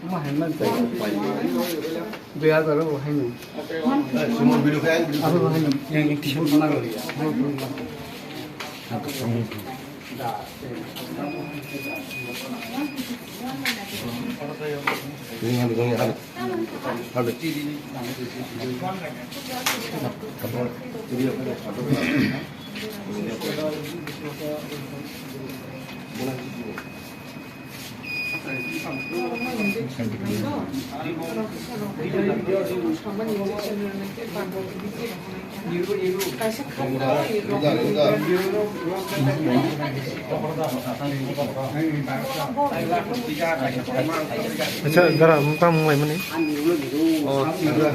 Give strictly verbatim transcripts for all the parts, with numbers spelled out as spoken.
Omo hai man chai. Dui hajar o hai no. Abo hai no. Yang yang t-shirt mana lo ya. Acha, dara, tamo wnglaimani? O,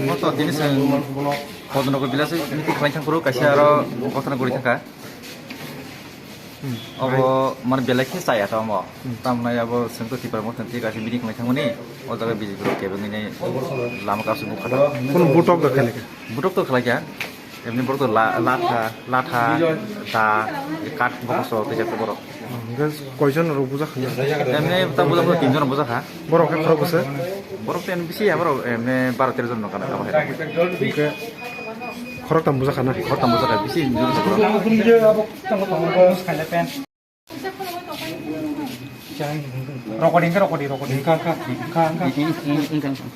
moto tini chwng Kodonogor village meeting khlai thangphuru kaisa aro gotona guri thangkha. Hmm. Obo mane belai khe chaya ta omo. Hmm. Tamni abo chwng to Tipra Motha thik ase meeting khlai thangmani. O jaga B J P rok kebengwi nai lama kasu bukha ta. Kono butok da khlai kha? Butok to khlai kha. Emni borok to la-, latha, latha, da, kat bokoso twijak borok. Hmm, hwnkhe koijon rok bujak kha? Emni ta bujak borok tinjon rok bujak kha. Borok khe khorok bwswk? Borok ten bisi ya, borok emni baro tero jon no kana abo hai. Hwnkhe khorok tam bujak kha na? Khorok tam bujak kha, bisi juri borok. Rokodi, rokodi, rokodi. Engkha, engkha, engkha, engkha.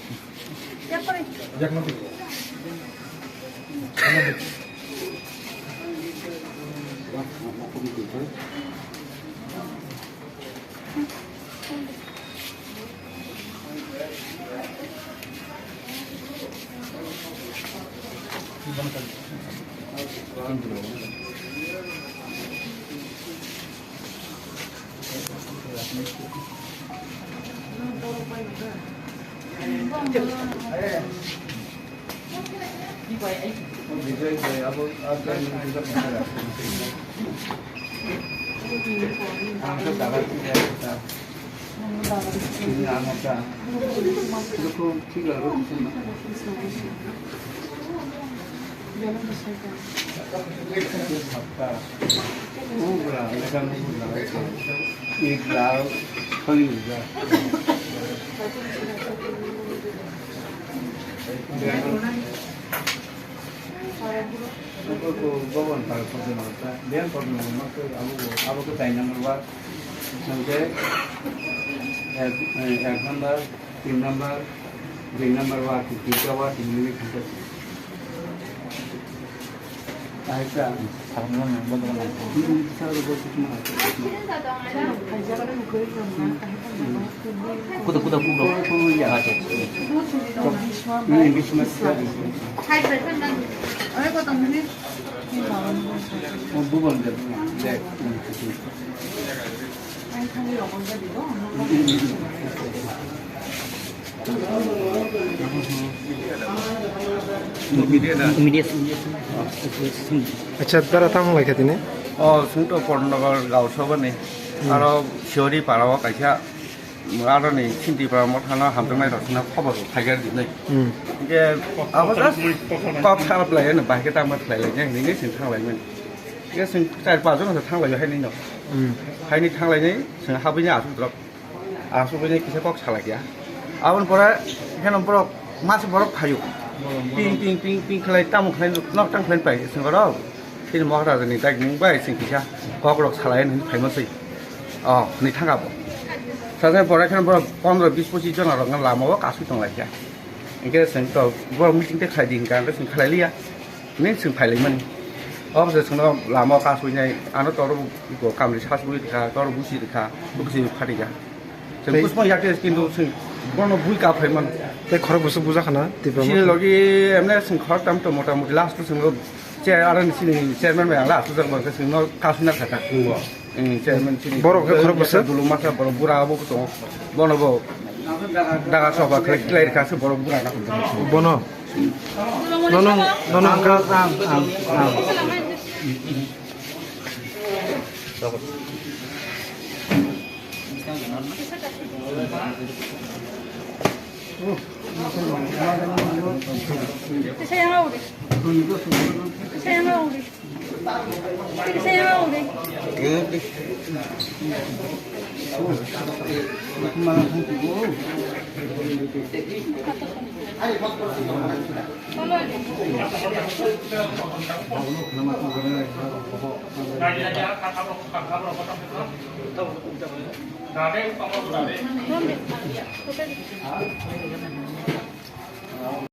Bhaban para sokhe nang ta, biyan problem nang ta, abo, abo khe tai number wa, nang khe ek, ek number, tin number, dui number wa, tin, tin wa, tin minute thang ta. Ahai ta. Sabar nang, bodo nang. Hmm, sabar bodo nang. Kuda, kuda, kuda. Acha. Media, media. Acha, dara tamo lai kha tini? O, sungto Kodonogor gaon sabha ni. Hmm. Aro Shiori para o kaisa. Aroni Sintipra Mothano hamjaknai rok sino khobor rok phaigar dinai. Hmm. Hingke abo just kok salap lai ano bahai khe tangma khlai lai nai hinui chwng thang lai mani. Hingke chwng char pas jon thang lai haini no. Hmm. Haini thang lai nai chwng habui ni asuk drop. Asuk ni kisa kok salai ya. Aboni pore kheno borok mas borok phaio. Ping, ping, ping, ping khlai tamo khlai nok tang khlai pai chwng oro. Chini Maharaja ni dai nung bai chwng kisa kok rok salai hinui phaima se. O, hinui thang abo. Sajak pore khe borok pondro bis pochis jona rok lama o kasui tong lai kha. Hingke chwng to borok meeting te khlai di hingka hingke chwng khlai liya. Hinui chwng phai lai mani. O bwsa chwng no lama o kasui nai ano toro bo kamri sasui rikha, toro busi rikha, busi phati kha. Chwng tei busi phang yak te kintu chwng bono bui ka phai man. Tei khorok bwswk buja khana Tipra Sini Motha? Logi emne chwng khorok tam to mota moti last chwng Che, aro ni sini chairman bai ang la asuk jak bangkha sini no kasuna kha ta. Nungbo. Hmm, chairman sini. Borok khe khorok bwswk? Dulu masa borok bura abo tongo. Bono bo. Daga soba khlai khlai rikha se borok bura na. Bono. Nono, nono ang, ang, ang, ang. Kisa yang auri. Kisa yang auri. Kisa yang auri.